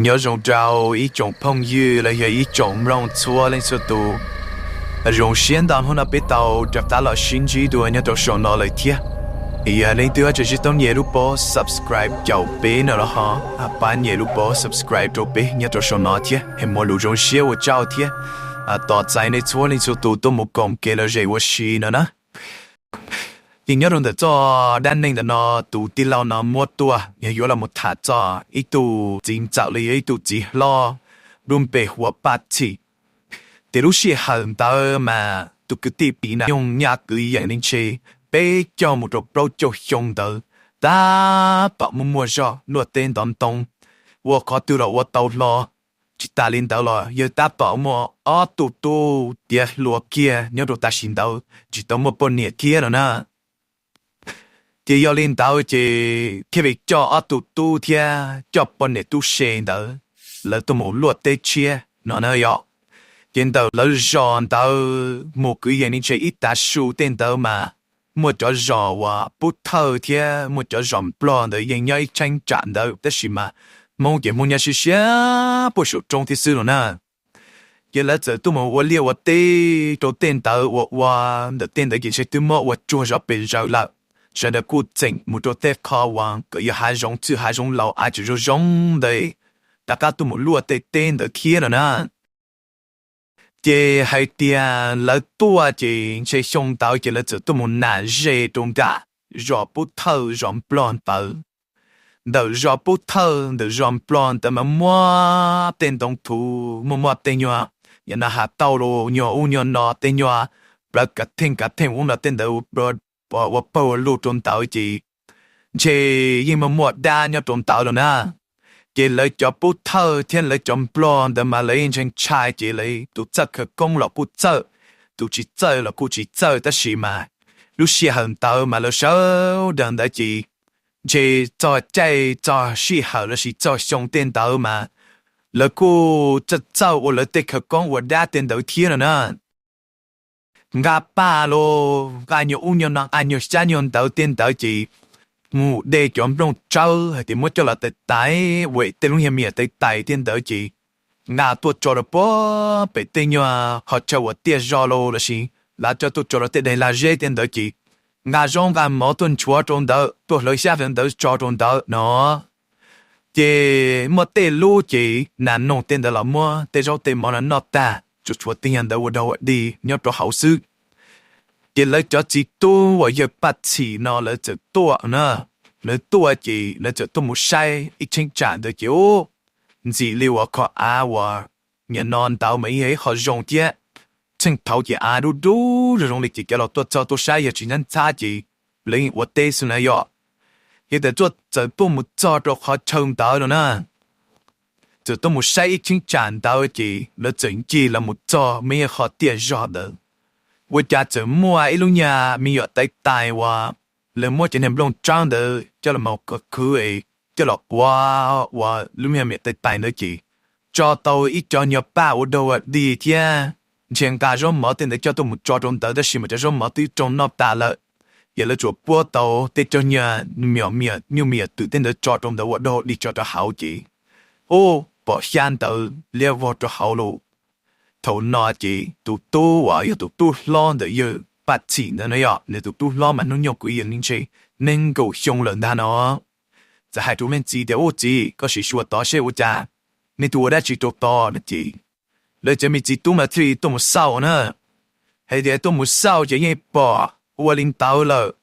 Nyob zoo rau ib tsoom phooj ywg los yog ib tsoom mloog txhua leej txhua tus. Zoo siab ntau hnub no peb tau rov qab los sib ntsib dua nyob rau saum no lawm thiab. Yog leej twg tseem tsis tau nyem lub pob subscribe caum peb no los ho pab nyem lub pob subscribe rau peb nyob rau saum no thiab es muaj lus zoo siab ua tsaug thiab. Tos txais nej txhua leej txhua tus tuaj mus koom kev lom zem ua si no na. Ces nyob rau ntawm txoj dab neeg ntawm no, tus tij laug no muab tuaj yog yuav los mus tham txog ib tug txiv ntxawm los yog ib tug txiv hlob, lub npe hu ua Paj Txhim. Ces lub sij hawm ntawd mas tus kwv tij Pim na nyoog nyaj kwv yees li ntshe peb caug mus rau plaub caug xyoo ntawd, tab tom muaj muaj zog luaj teb ntov ntoo, ua qhov twg los ua tau hlo. Tsis tas li ntawd los yawg tab tom muaj ob tug tub tiav hluas kiag nyob rau tam sim ntawd tsis tau muaj poj niam thiab no na. Ces yog li ntawd ces thiaj li coj ob tug tub thiab coj poj niam tub se ntawd, lawv tuaj mus luaj teb tshiab no na yom. Ces ntawm lawv zos ntawd mus kwv yees li ntshe ib tav su tej ntawd mas muaj cov zos uas Pub Thawj thiab muaj cov zos Nplog ntawd yeej nyob ib cheeb tsam ntawd, tab sis mas Hmoob ces Hmoob nyob siab siab puag saum roob thiab xwb no na. Ces lawv txawm tuaj mus ua liaj ua teb rau tej ntawd ua ua ntawm tej ntawd ces ntshe twb muab ua tsuag zov pes zaws lawm. Sawv daws kuj txeem mus rau tej qho uas kom yog hav zoov txwj hav zoov laus av tseem zoo zoo ntawd, rov qab tuaj mus luaj tej teb ntawd thiab no na. Ces hais tias lawv tuaj ces ntshe xyoo ntawd ces lawv txawm tuaj mus nam ze rau nram zos Pub Thawj zos Nplog ntawd. Ntawm zos Pub Thawj ntawm zos Nplog ntawd mas muaj tej ntoo thuv, muaj muaj tej nyuag, yam no has tau los nyuag ub nyuag no tej nyuag plawv kav theej kav theej ub no tej ntawd ua pawg ua lug rau ntawd ces ntshe yeej muaj muaj dab nyob rau ntawd los na. Ces lawv cov Pub Thawj thiab lawv cov Nplog ntawd mas lawv yeej ntshai ntshai ces lawv tus txawj khawv koob los kuj txawj, tus tsis txawj los kuj tsis txawj, tab sis mas lub sij hawm ntawd mas lawv sawv daws ntawd ces ntshe txog caij txog sij hawm lossis txog xyoo tej ntawd mas lawv kuj txawj txawj ua lawv tej khawv koob ua dab tej ntawd thiab no na. Nqa paj los nqa nyuag ub nyuag no nqa nyuag xyab nyuag ntawv tej ntawd ces mus de cov nplooj tsawb hais tias muab coj los tais tais, ua tej lub nyuag me nyuam tais tais tej ntawd ces nqa tuaj tso rau puag pem tej nyuag qhov chaw uas tiaj zog los lossis lawv coj tuaj tso rau tej daim lag zeb tej ntawd ces nqa zaub nqa mov tuaj nchuav rau ntawd, tuaj hlawv xyab hlawv ntawv tso rau ntawd no. Ces muaj tej lub ces nas noog tej ntawd los muab tej zaub tej mov no noj tag, tsuas tshuav tej nyuag ntawd ua dog ua dig nyob rau hauv xwb. Ces lawv cov txiv tub uas yawg Paj Txhim no lawv txawm tuaj na, lawv tuaj ces lawv txawm tuaj mus saib ib cheeb tsam ntawd ces ub, ntxim li uas qhov av uas nyuam no ntawd mas ib qho zoo thiab. Txheej thaud ces av dub dub zoo zoo li ces cov laus tuaj txog tuaj saib yog tsis ntxhab ntxhab ces lawv yeej ua teb xwb na yom. Ces txawm tuaj txawm tuaj mus txog rau qhov chaw ntawd no na, txawm tuaj mus saib ib cheeb tsam ntawd ces lawv txawm ncig los mus txog muaj ib qho tiaj zog ntawd, ua cas txawm muaj ib lub nyuag me nyuam tais tais uas lawv muab cov niag nplooj tsawb ntawd coj los mus qhwv, coj los quav ua lub me nyuam tais tais ntawd ces tso tau ib co nyuag paj ua dog ua dig thiab ntshe nqa zaub mov tej ntawd coj tuaj mus tso rau ntawd tab sis mas cov zaub mov twb raug noj tas lawm. Ces lawv tsuas puab tau tej co nyuag me nyuam nyuj me nyuam twm tej ntawd tso rau ntawd ua dog ua dig tso rau hauv ces ub, pom xyab ntawd liab vog rau hauv lawm. Thaum no ces tus tub uas yog tus tub hlob ntawm yawg Paj Txhim ntawd no yog nws tus tub hlob mas hnub nyoog kwv yees li ntshe nees nkaum xyoo lawm ntag no, txawm hais rau leej txiv tias, Ub txiv, koj sim xyuas tod seb ua cas, nej tuaj ua dab tsi rau tod no ces lawv cov me txiv tub mas thiaj li tuaj mus xauj na. Hais tias tuaj mus xauj ces yeej pom ua li ntawd lawm.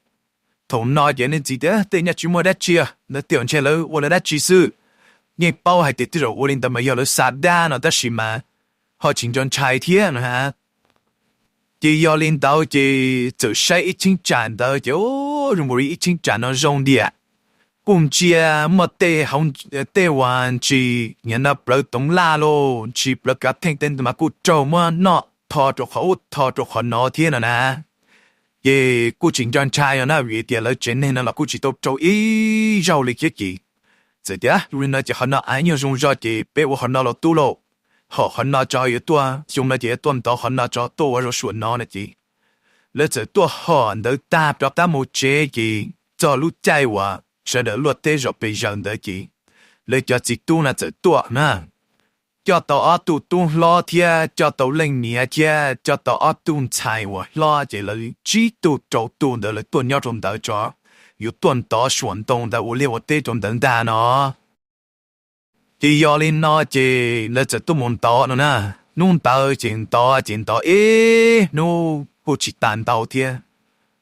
Thaum no ces leej txiv tias, Tej nyaj tsis muaj dab tsi, lawv tiam ntshe lawv ua lawv dab tsi xwb. Yeej paub hais tias tej zaum ua li ntawd mas yog lawv xa dab no tab sis mas ho tsis nco ntshai thiab no ha. Ces yog li ntawd ces txawm saib ib cheeb tsam ntawd ces ub, zoo nkaus li ib cheeb tsam no zoo diam. Kuj ntsia muaj tej hauv, tej uas ntsis nyuam no plawv toov laj los ntsis plawv kav theej tej ntawd mas kuj raug muab noj tho rau qhov ub tho rau qhov no thiab no na. Ces kuj tsis nco ntshai no na vim tias lawv tsev neeg no los kuj tsis tau raug ib zaug li thiab ces txawm tias, Ub, li no ces qhov no av nyuag zoo zog ces peb ua qhov no los tub lauj. Hom qhov no tso yuav tuaj, xyoo no ces yuav tuaj ntov qhov no tso tuaj ua zov suam no no ces lawv txawm tuaj hom ntawd tag rov qab mus tsev ces txog lub caij uas sawv daws luaj teb zom pes zaws ntawd ces lawv cov txiv tub no txawm tuaj na, coj tau ob tug tub hlob thiab coj tau leej niam thiab coj tau ob tug ntxhais uas hlob ces lawv tsib tug rau tug ntawd lawv tuaj nyob rau ntawd tso, yuav tuaj ntov suam ntoo ntawd ua liaj ua teb rau ntawd ntag no. Ces yog li no ces lawv txawm tuaj mus ntov no na. Hnub ntawd ces ntov ces ntov ib hnub kuj tsis tas ntau thiab.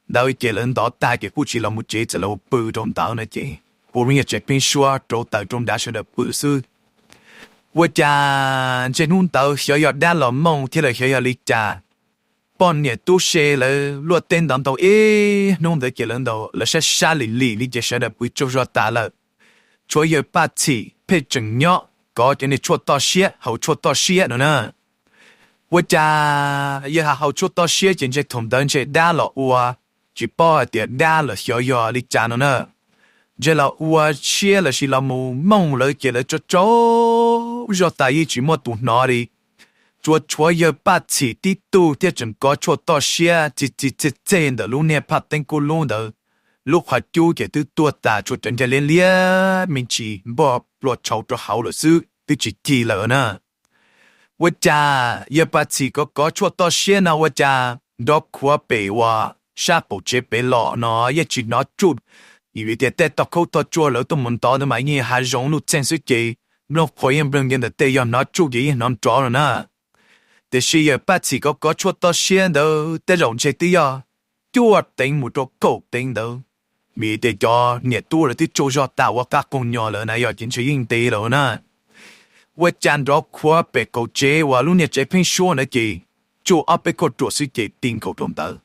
Ntawd ces lawv ntov tag ces kuj tsis los mus tsev, txawm los pw rau ntawd no ces hu lub niag tsev pheeb suab rau taws rau nrad sawv daws pw xwb. Ua cas ntshe hnub ntawd xyov yog dab los mooj thiab los xyov yog li cas, poj niam tub se lawv luaj teb ntov ntoo ib hnub ntawd ces lawv sab sab lim lim li ces sawv daws pw tsaug zog tas lawm. Tshuav yawg Paj Txhim pheej tseem nyob kov cov niag tshuaj toj siab, haus tshuaj toj siab no na. Ua cas yawg haus tshuaj toj siab ces ntshe thaum ntawd ntshe dab los ua, tsis paub hais tias dab los xyov yog li cas no na. Ntshe los ua siab lossis los mus mooj lawv ces lawv tsaug tsaug zog tas yeej tsis muaj tus hnov li. Tsuas tshuav yawg Paj Txhim tib tug thiaj tseem kov tshuaj toj siab txi txi txej txej ntawm lub niag phaj teeb kub lub ntawd. Lub qhov cub ces twb tuag tas, tshuav cov ncaig liab liab me ntsis npog plua tshauv rau hauv lawm xwb, twb tsis cig lawm na. Ua cas yawg Paj Txhim kov kov tshuaj toj siab no ua cas nrov khuav pem uas sab qaum tsev pem los no yeej tsis hnov tsuj. Vim tias tej toj khaub toj tsuag lawv tuaj mus ntov ntawd mas yeej hav zoov luj txeeg xwb ces nplooj qhuav yeej npleeg nti ntawm tej, yog hnov tsuj ces yeej hnov nrov no na. Tiam sis yawg Paj Txhim kov kov tshuaj toj siab ntawd tej zaum ntshe twb yog cuaj teev mus rau kaum teev ntawd, vim tias cov niam tub lawv twb tsaug zog tas ua qab qus nyos lawm na, yog ces ntshe yeej ntev lawm na. Ua cas nrov khuav pem qaum tsev uas lub niag tsev pheeb suab ntawd ces tsuj ob peb kauj ruam xwb ces ti nkaus rau ntawd.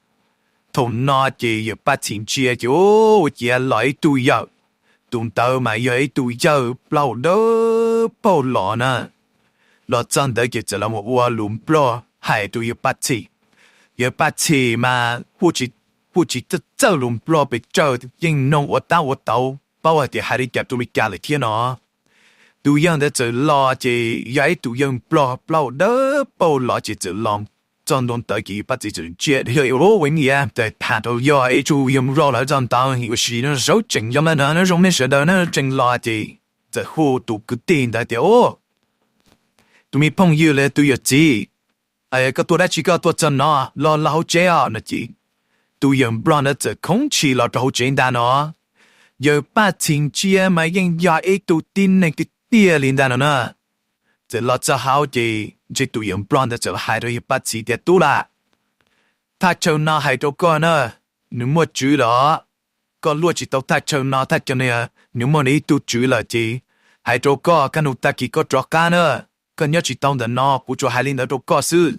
Thaum no ces yawg Paj Txhim ntsia ces ua ciav los ib tug yawg. Tus ntawd mas yog ib tug yawg plaub dawb paug los na. Los txog ntawd ces txawm los mus ua lus Nplog hais rau yawg Paj Txhim. Yawg Paj Txhim mas kuj tsis txawj lus Nplog pes tsawg, yeej mloog ua tab ua tauv paub hais tias hais li cas rau li cas lawm thiab no. Tus yawg ntawd txawm los ces yog ib tus yawg Nplog plaub dawb paug los ces txawm los txog ntua ntawd ces yawg Paj Txhim txawm ntsia, yog ua niam tham rau yog ib tug yawg Nplog los txog ntawd ua si no zawv tseem yog na, zoo nej sawv daws na, tseem los ces txawm hu tus kwv tij ntawd tias, Tus me phooj ywg los tus yawm txiv, koj tuaj dab tsi koj tuaj txog no, los los hauv tsev os no ces tus yawg Nplog ntawd txawm khoov ntshis los rau hauv tsev ntag no. Yawg Paj Txhim ntsia mas yeej yog ib tug tib neeg tiag tiag li ntag no na. Txawm los txog hauv ces ntshe tus yawg Nplog ntawd txawm los hais rau yawg Paj Txhim tias, Tub lam, thaj chaw no hais rau koj na, nws muaj tswv lawm. Koj luaj tsis tau thaj chaw no, thaj chaw no nws muaj nws ib tug tswv lawm ces hais rau koj, kaj ntug tag kis koj rov qab na, koj nyob tsis tau ntawm no, kuv tsuas hais li ntawd rau koj xwb.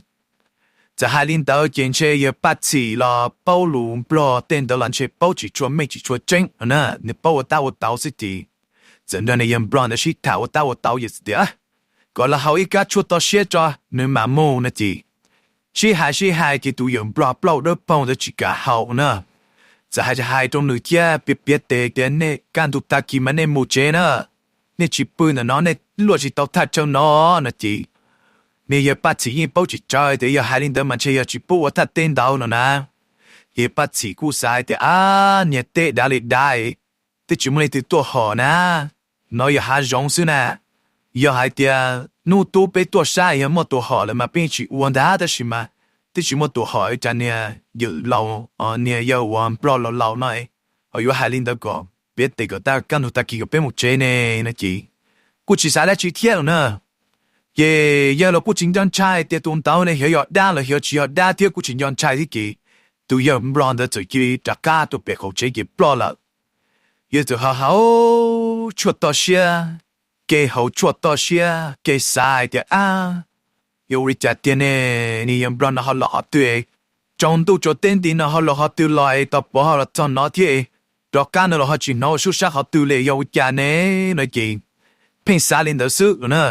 Txawm hais li ntawd ces ntshe yawg Paj Txhim los paub lus Nplog tej ntawd los ntshe paub tsis tshua meej tsis tshua tseeb no na, nws paub ua tab ua tauv xwb ces txawm nrog nws yawg Nplog ntawd sib tham ua tab ua tauv ces tias, Koj los haus ib kab tshuaj toj siab tso nws mam mus no ces sib hais sib hais ces tus yawg Nplog plaub dawb paug ntawd tsis kam haus na. Txawm hais hais rau nws thiab piav piav tes tias, Nej kaj ntug tag kis mas nej mus tsev na, nej tsis pw ntawm no nej luaj tsis tau thaj chaw no no ces nws yawg Paj Txhim yeej paub tsis tsawg tias yog hais li ntawd mas ntshe yog tsis pub ua thaj teb ntawd no na. Yawg Paj Txhim kuj xav hais tias, Ab, niag teb dav li dav, twb tsis muaj leej twg tuaj hom na, no yog hav zoov xwb na. Yog hais tias hnub tub peb tuaj saib yog muaj tus hom lawm mas peb tsis ua ntag, tab sis mas twb tsis muaj tus hom cas niag yawg laus, niag yawg uas Nplog laus laus no ho yuav hais li ntawd kom piav tes kom kaj ntug tag kis kom peb mus tsev ne no ces kuj tsis xav dab tsi thiab lawm na. Ces yawg los kuj tsis nco ntshai tias tus ntawd ne xyov yog dab los xyov tsis yog dab thiab kuj tsis nco ntshai thiab ces tus yawg Nplog ntawd txawm cia li rov qab tuaj pem qaum tsev ces ploj lawm. Yawg txawm ho haus tshuaj toj siab, ke haus tshuaj toj siab ke xav hais tias, Ab, yog ua li cas tiag ne, niag yawg Nplog no ho los qhov twg, tsaus ntuj tsaus teb nti no ho los qhov twg los es tau pov ho los txog no thiab, rov qab no los ho tsis hnov ua sub sab qhov twg li, yog ua cas ne no ces pheej xav li ntawd xwb na.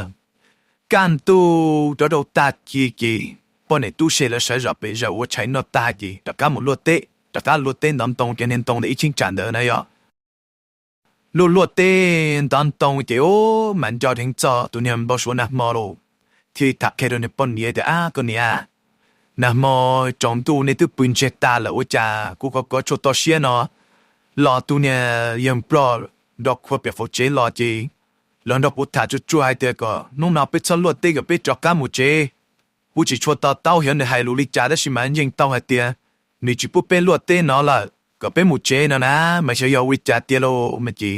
Kaj ntug rov rau tag kis ces poj niam tub se lawv sawv zom pem zaws ua tshais noj tag ces rov qab mus luaj teb, rov qab luaj teb ntov ntoo cov niag ntoo ntawm ib cheeb tsam ntawd na yog. Luaj luaj teb ntov ntoo ces ub mas nco dheev txog tus niag npau suav nag hmo lauj, thiaj li tham qhia rau niag poj niam tias, Ab, koj niam, nag hmo tsaus ntuj nej twb pw ntsiag tag lawm ua cas kuv kov kov tshuaj toj siab no los tus niag yawg Nplog nrov khuav pem qaum tsev los ces los nrog kuv tham tsuag tsuag hais tias kom hnub no peb txhob luaj teb, kom peb rov qab mus tsev. Kuv tsis tshua to taub xyov nws hais lus li cas tab sis mas yeej tau hais tias nws tsis pub peb luaj teb no lawm, kom peb mus tsev no na, mas xyov yog ua li cas tiag lauj. Mas ces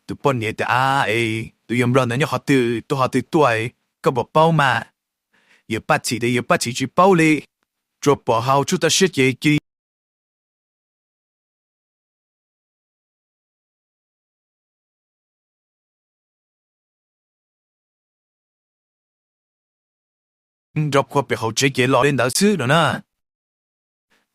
tus poj niam tias, Ab es tus yawg nplog ntawd nyob qhov twg, tuaj qhov twg tuaj, koj puas paub mas? Yawg Paj Txhim tias yawg Paj Txhim tsis paub li, tsuas pom hauv tshub toj siab ces cia li nrov qhuav pem hauv tsev ces los li ntawd xwb no na.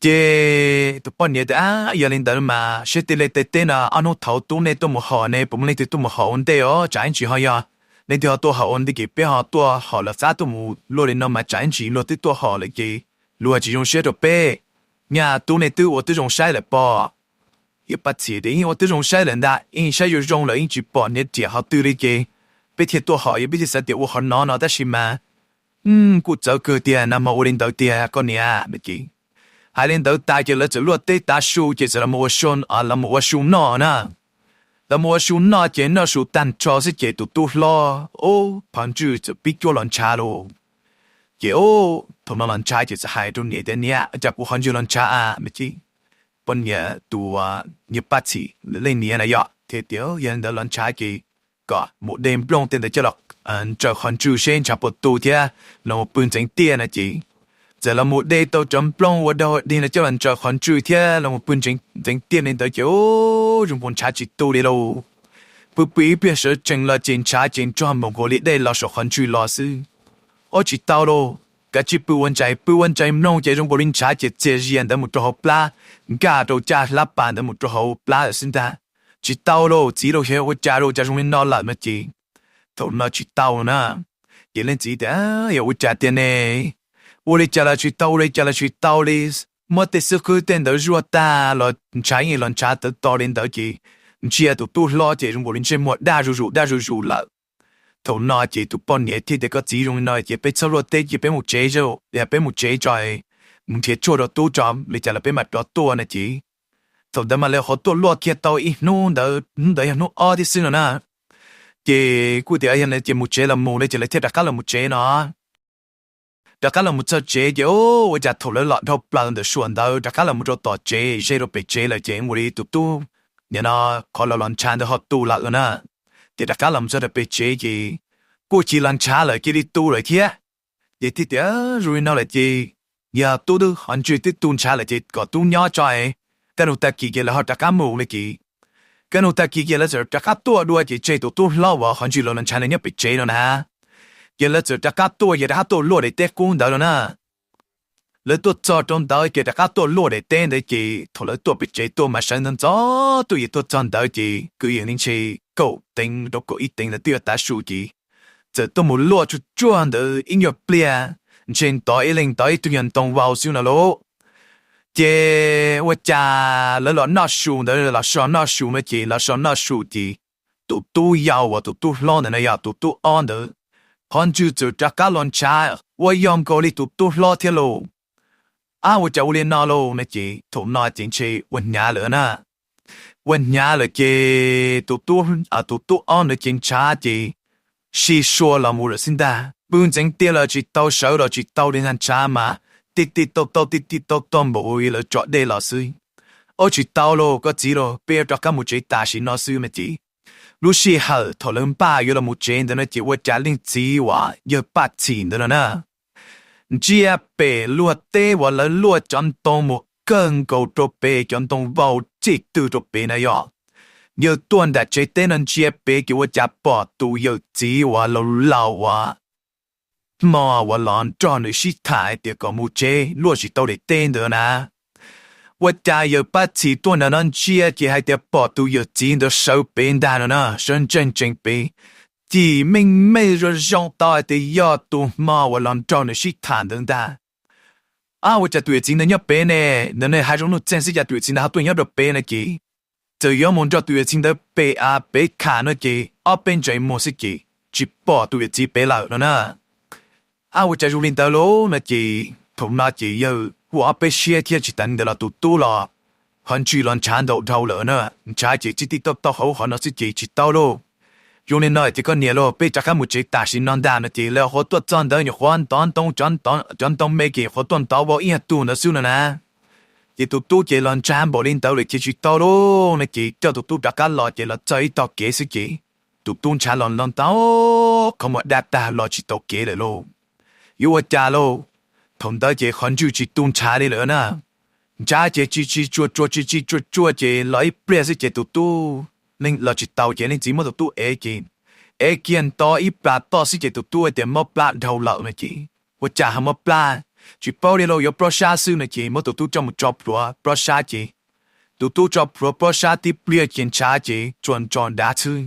Ces tus poj niam tias, Ab, yog li ntawd mas siab tij li tej teb no, ob hnub thaud tub nej tuaj mus hom ne, puas muaj leej twg tuaj mus hom ua ntej os? Tsam ib ntsis ho yog leej twg ho tuaj hom ua ntej ces peb ho tuaj hom lawv qab tuaj mus luaj li no mas tsam ib ntsis luag twb tuaj hom lawm ces luag tsis zoo siab rau peb. Nyaj tub nej twb ua twb zoo saib lawm pob? Yawg Paj Txhim tias, Yeej ua twb zoo saib lawm ntag, yeej saib zoo zoo lawm, yeej tsis pom niag riam qhov twg li ces peb thiaj tuaj hom, yog peb thiaj xav tias ua qhov no no tab sis mas kuj txawv kawg tiag, nag hmo ua li ntawd tiag koj niam. Ces hais li ntawd tas ces lawv txawm luaj teb tav su ces txawm los mus ua su noj na. Los mus ua su noj ces noj su tag nrho xwb ces tus tub hlob, ub, qhov ntswg txawm pib cuab los ntshav lauj. Ces ub, thaum no los ntshav ces txawm hais rau niam tias, Niam, cas kuv qhov ntswg los ntshav a? Mas ces poj niam tus, Yawg Paj Txhim leej niam na yog thiaj tias, Yog li ntawd los ntshav ces kom mus de nplooj tej ntawd coj los ntsaws qhov ntswg seb ntshav puas tu thiab los mus pw ntxeev tiaj no ces txawm los mus de tau cov nplooj ua dog dig no coj los ntsaws qhov ntswg thiab los mus pw ntxeev tiaj li ntawd ces ub, zoo nkaus ntshav tsis tu li lauj. Pw pw ib pliag sawv tsees los ces ntshav ces nrog npaum nkaus li dej los saum qhov ntswg los xwb. Ub, tsis tau lauj, kav tsij pw ua ntsais, pw ua ntsais mloog ces zoo nkaus li ntshav ces txias zias ntawd mus rau hauv plab, nkag rau caj hlab pas ntawd mus rau hauv plab lawm xwb ntag. Tsis tau lauj txiv lauj, xyov ua cas lauj, cas zoo li no lawm no ces thaum no tsis tau na. Ces leej txiv tias, Yog ua cas tiag ne? Ua li cas los tsis tau, ua li cas los tsis tau li. Muab tej xwb qhwb tej ntawd zuaj tag los ntshav yeej los ntshav tawv to li ntawd ces ntsia tus tub hlob ces zoo nkaus li ntsej muag daj zuj zus daj zuj zus lawm. Thaum no ces tus poj niam thiaj tias, Koj txiv, zoo li no ces peb txhob luaj teb ces peb mus tsev, peb mus tsev tso, mus nrhiav tshuaj rau tub tso, li cas los peb mam rov tuaj no ces thaum ntawd mas lawv qhuav tuaj luaj kiag tau ib hnub ntawd, hnub ntawd yog hnub ob thiab xwb no na. Ces kuj tias, Yog li ces mus tsev los mus li ces lawv thiaj rov qab los mus tsev no. Rov qab los mus txog tsev ces ua cas thaum lawv los dhau plaws ntawm suam ntawd rov qab los mus rau tom tsev, ze rau pem tsev lawm ces ua li tus tub, nim no qhov los los ntshav ntawd ho tu lawm na. Ces rov qab los mus txog rau pem tsev ces kuj cia los ntshav lawm cia li tu lawm thiab. Ces thiaj tias, Zoo li no lawm ces yog tub twb qhov ntswg twb tu ntshav lawm ces kom tub nyob tso, kaj hnub tag kis ces lawv ho rov qab mus li ces kaj hnub tag kis ces lawv txawm rov qab tuaj dua ces tseg tus tub hlob uas qhov ntswg los los ntshav ntawd nyob pem tsev no na. Ces lawv txawm rov qab tuaj ces rov qab tuaj luaj daim teb qub ntawd no na. Lawv tuaj txog rau ntawd ces rov qab tuaj luaj daim teb ntawd ces thaum lawv tuaj pem tsev tuaj mas sawv ntxov ntxov tuaj, ces tuaj txog ntawd ces kwv yees li ntshe kaum teev rau kaum ib teev ntawd twb yuav tav su ces txawm tuaj mus luaj tsuag tsuag ntawd ib nyuag pliag, ntshe ntov ib leeg ntov ib tug nyuag ntoo vau xwb no lauj. Ces ua cas lawv los noj su ntawd, los so noj su no ces los so noj su ces tus tub yau uas tus tub hlob ntawd no yog tus tub ob ntawd, qhov ntswg txawm rov qab los ntshav ua yog nkaus li tus tub hlob thiab lauj. Ab, ua cas ua li no lauj no ces thaum no ces ntshe ua hnyav lawm na. Ua hnyav lawm ces tus tub, tus tub ob ntawd ces ntshav ces sib sua los mus lawm xwb ntag, pw ntxeev tiaj los tsis tau, sawv los tsis tau li ntag, ntshav mas tij tij tauj tauj tij tij tauj tauj npaum li lawv tso dej los xwb. Ub, tsis tau lauj koj txiv lauj, peb yuav rov qab mus tsev tam sim no xwb no ces lub sij hawm thaum lawv npaj yuav los mus tsev ntawd no ces ua cas leej txiv uas yawg Paj Txhim ntawd no na ntsia pem luag teb uas lawv luaj cov ntoo mus kawg nkaus rau pem, cov ntoo vau txij twg rau pem na yog. Yawg tuaj nram tsev teb no ntsia pem ces ua cas pom tus yawm txiv uas laus laus uas hmo uas los nrog nws sib tham hais tias kom mus tsev luaj tsis tau daim teb ntawd na. Ua cas yawg Paj Txhim tuaj nram no ntsia ces hais tias pom tus yawm txiv ntawd sawv pem ntag no na, sawv ntsees ntsees pem, cim meej meej zoo zoo tau hais tias yog tus hmo uas los nrog nws sib tham ntawd ntag. Ab, ua cas tus yawm txiv ntawd nyob pem ne? Ntawd ne hav zoov nuj txeeg xwb cas tus yawm txiv ntawd ho tuaj nyob rau pem no ces txawm yuav mus nrog tus yawm txiv ntawd pem av pem kham no ces ob peb ntsees muag xwb ces tsis pom tus yawm txiv pem lawm no na. Ab, ua cas zoo li ntawd lauj no ces thaum no ces yawg kuj ob peb siab thiab tsis tas li ntawd los tus tub los qhov ntswg los ntshav ntau dhau lawm na, ntshav ces txij tij tauj tauj hauv qhov no xwb ces tsis tau lauj. Zoo li no ces koj niam lauj, peb rov qab mus tsev tam sim no ntag no ces lawv qhuav tuaj txog ntawd nyuam qhuav ntov ntoo, cov ntoo me ces qhuav tuaj ntov ua ib nyuag tug ntawd xwb no na. Ces tus tub ces los ntshav npaum li ntawd lawm ces tsis tau lauj no ces coj tus tub rov qab los ces los txog ib tog kev xwb ces tus tub ntshav los los ntau, qhov muag dab tag los tsis tau kev lawm lauj. Yuav ua cas lauj, thaum ntawd ces qhov ntswj tsis tu ntshav li lawm na. Ntshav ces tsis tsis tsuag tsuag tsis tsis tsuag tsuag ces los ib pliag xwb ces tus tub los tsis tau ces leej txiv muab tus tub ev ces ev kiag nto ib plag toj xwb ces tus tub tias mob plab dhau lawm no ces ua cas ho mob plab, tsis paub li lauj, yuav plob sab xwb no ces muab tus tub coj mus tso plhuav plob sab ces tus tub tso plhuav plob sab tib pliag ces ntshav ces txuas ntso nrad xwb.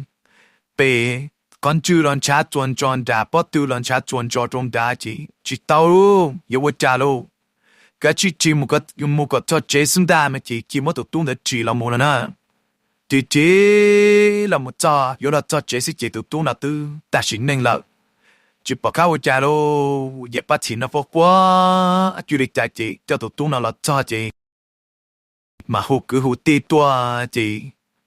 Pem qhov ntswj los ntshav txuas ntso nrad, pob tw los ntshav txuas ntso rau nrad ces tsis tau lauj, yuav ua cas lauj. Kav tsij ris mus kom txog tsev xwb ntag no ces cia muab tus tub ntawd ris los mus no na. Ris ris los mus txog, yuav los txog tsev xwb ces tus tub no twb tag sim neej lawm. Tsis pom qab ua cas lauj, yawm Paj Txhim no quaj quaj cia li cas ces coj tus tub no los txog ces mas hu kwv hu tij tuaj ces